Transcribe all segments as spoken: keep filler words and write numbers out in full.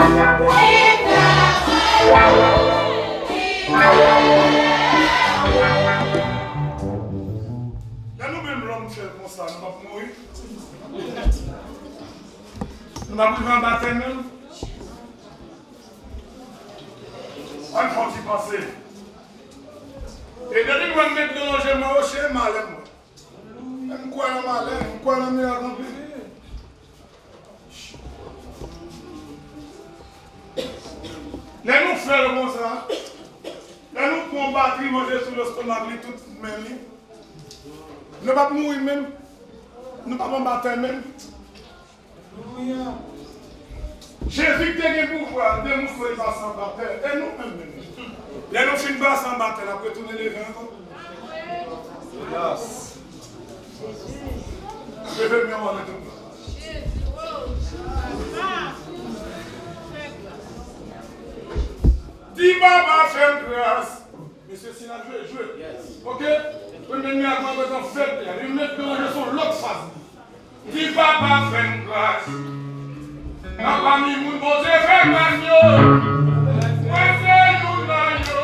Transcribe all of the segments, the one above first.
Lè nou menm lòm fè l konsa, nou p ap mouri. Nou p ap rive anba tè menm. Ann fè yon ti panse. E depi m wè m met dlo nan je m, mwen, o, se malè m wè. M kwè nan malè, m kwè nan mirak anpil. Lè nou fè l konsa, lè nou pran batri manje sou lestomak li, tout men li, nou p ap mouri menm. Nou p ap anba tè menm. Jezi ki te gen pouvwa, demoun sou li pase anba tè. E nou menm, menm, lè nou fin pase anba tè, n ap retounen leve ankò. Yes. Leve men w anlè tout. Di papa fè m gras. Mesye, si n ap jwe, jwe. Ok? Premye mirak mwen bezwen fèt la. Li met dlo nan je sou lòt faz li. Di papa fè m gras. Nan pami moun Bondye fè gras yo, mwen se youn nan yo.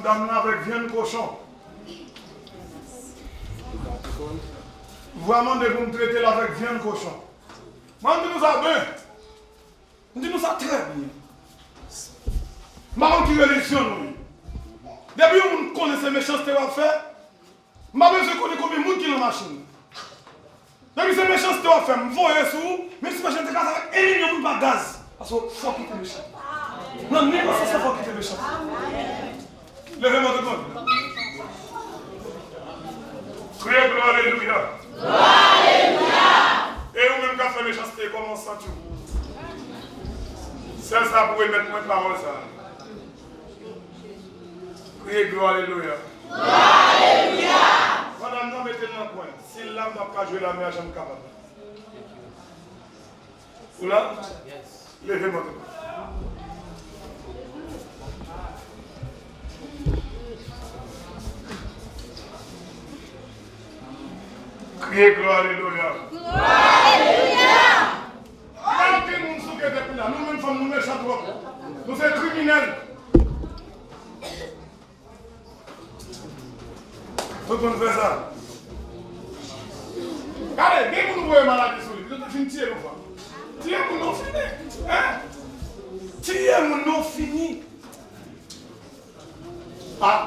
Madanm nan avèk vyann kochon. Vwa mande pou m trete l avèk vyann kochon. Mwen, m di nou sa byen. M di nou sa trè byen. M pa konn ki relijyon nou ye. Depi yon moun konnen se mechanste w ap fè, m pa bezwen konnen konbyen moun ki nan machin nan. Depi se mechanste w ap fè, m voye sou ou, menm si machin nan te kraze avèk en milyon moun pa gaz. Paske fò w kite mechanste. Nan nenpòt sans, fò w kite mechanste. Leve men tout moun. Kriye glwa, alelouya. Glwa, alelouya. E ou menm k ap fè mechanste, kòman w santi w? Sèl sa pou remèt mwen pawòl sa a. Kriye glwa, alelouya. Glwa, alelouya. Madanm nan mete l nan kwen. Si l la, m p ap ka jwe la, men a janm kapab. Ou la? Leve men w. Kriye glwa, alelouya. Glwa, alelouya. Gade ki moun souke tèt li la. Nou menm fanm, nou mechan twòp. Nou se kriminèl. Tout moun fè sa. Gade, gen moun ou voye maladi sou li. Li te fin tiye nou fanm. Tiye moun nou fini. Hein? Tiye moun nou fini. Ah.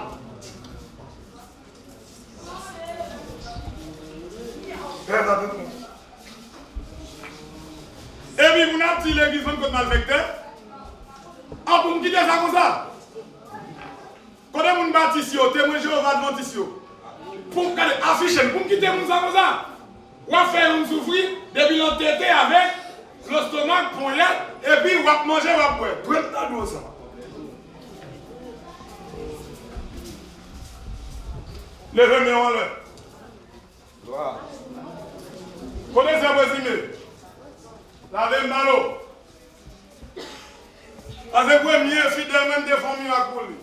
Fè sa tout moun. Epi moun ap di legliz vin kot malfektè. An pou m kite sa konsa. Kote moun batis yo, Temwen Jewova, Advantis yo? Pou m gade, afiche m, pou m kite moun sa konsa. W ap fè youn soufri, depi l antete avèk lostomak, ponyèt, epi w ap manje, w ap bwè. Dwèt nan dlo sa. Leve men w anlè. Kote zèb rezime? Lave m balo. Sa se premye fidèl mwen m te fè yon mirak pou li.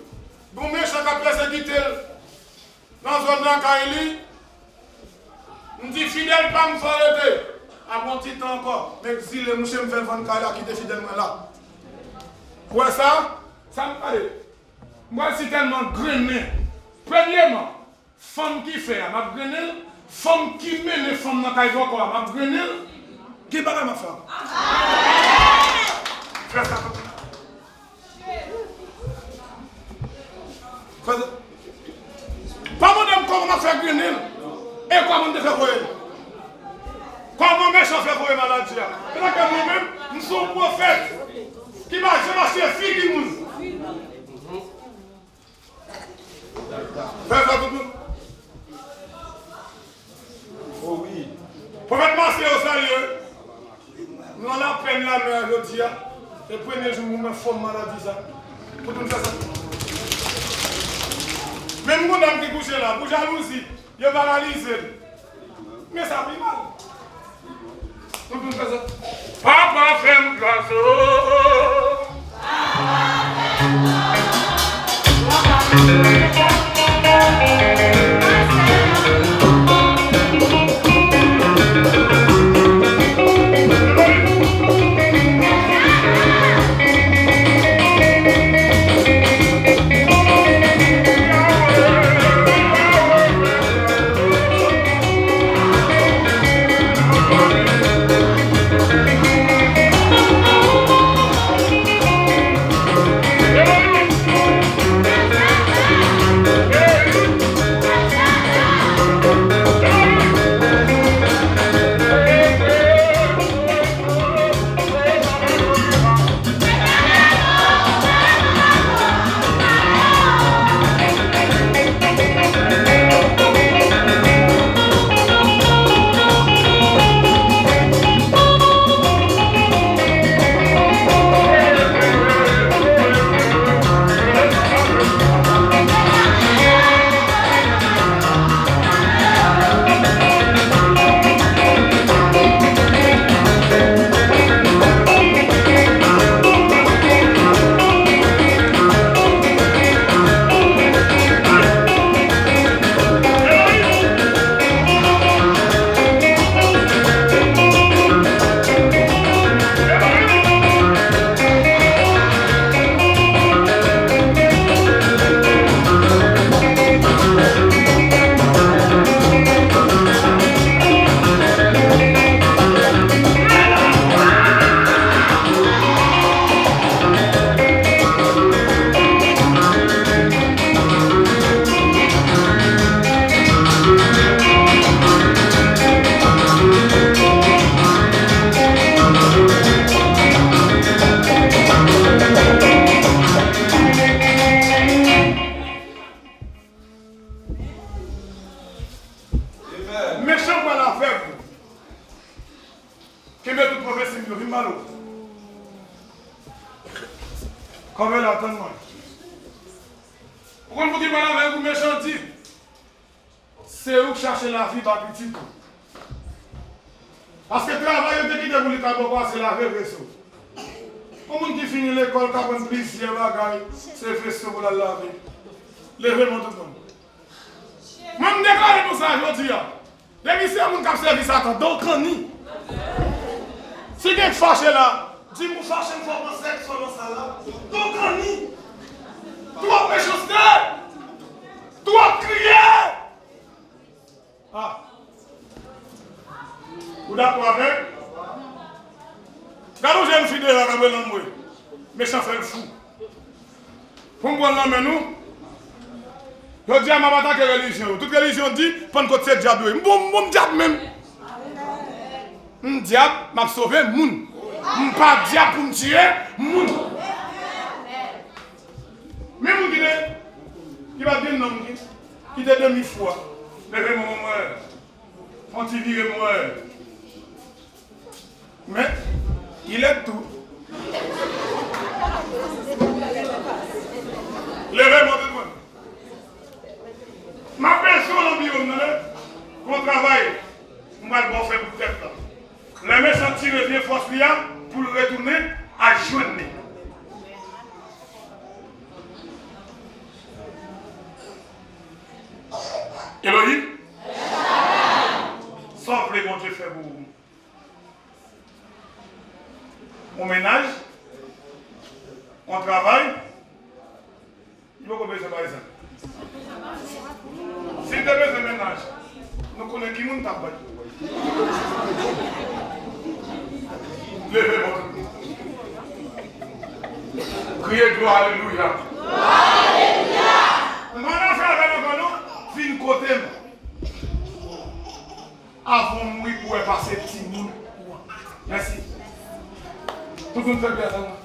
Gon mechan k ap pèsekite l nan zòn lakay li. M di fidèl pa m fò rete. Apre yon ti tan ankò, m egzile, mouche m fè l vann kay la, kite fidèl mwen la. Ou wè sa? Sa m pale. M pral si tèlman grennen. Premyeman, fanm ki fè a, m ap grennen l. Fanm ki mennen fanm nan kay bòkò a, m ap grennen l. Ki bagay m ap fè a? Fè sa. Fè sa. Pa mande m kòman m ap fè grennen l. E kòman m te fè voye l. Kòman mechan fè voye maladi a. Se sa ke mwen menm, m se yon pwofèt ki pa janm achte figi moun. Fè sa tout moun. O wi. Pwofèt Masye yo salye. Nou nan lapèn la, men jodi a, se premye jou mwen fòm maladi sa. Pou tout fè sa. Menm gon dam ki kouche la, pou jalouzi, yo paralize l. Men sa pi mal. Nou vin fè sa. Papa fè m gras o. Kenbe tout pwofesi m yo, vin ba l ou. Kanpe la, tann mwen. Ou konn pou ki m pral avè w pou mechan di? Se ou k chache lavi ba pitit ou. Paske travay yo te kite pou li ta ba w a, se lave veso. Yon moun ki fini lekòl ka aprann plizyè bagay, se veso pou l al lave. Leve men w tout moun. Mwen, m deklare nou sa jodi a. Depi se moun k ap sèvi Satan, do kanni. Si gen k fache la, di m ou fache, m fè w pran sèks pandan sa la. Do kanni. Twòp mechanste. Twòp kriye. Ah. Ou dakò avè m? Gade yon jèn fi deyò a k ap rele anmwe. Mechan fè l fou. Pou m pran l nan men nou. Jodi a, m ap atake relijyon yo. Tout relijyon di, Pannkòt se dyab yo ye. M bon, m bon, m dyab menm. M dyab, m ap sove moun. M pa dyab pou m tiye moun. Men moun ki te, ki pa t gen nonm ki, ki te demi fou a. Leve men w mwen. Fè yon ti vire m wè. Men, il est tout. Leve men w tout moun. M ap bezwen w nan biwo m nan, men. Gon travay m pral ba w fè pou tèt la. Lè mechan tire vye fòs li a, pou l retounen al jwenn li. Elohim? Sa w vle Bondye fè pou ou? Yon mennaj? Yon travay? Li poko bezwen bay sa. Si l te bezwen mennaj, nou konnen ki moun t ap bay. Leve men w. Kriye glwa, alelouya. Alelouya. M pa nan fè avè l ankò non, vin kote m. Avan w mouri pou w wè pase timoun ou an. Mèsi. Tout moun fè byen atann mwen.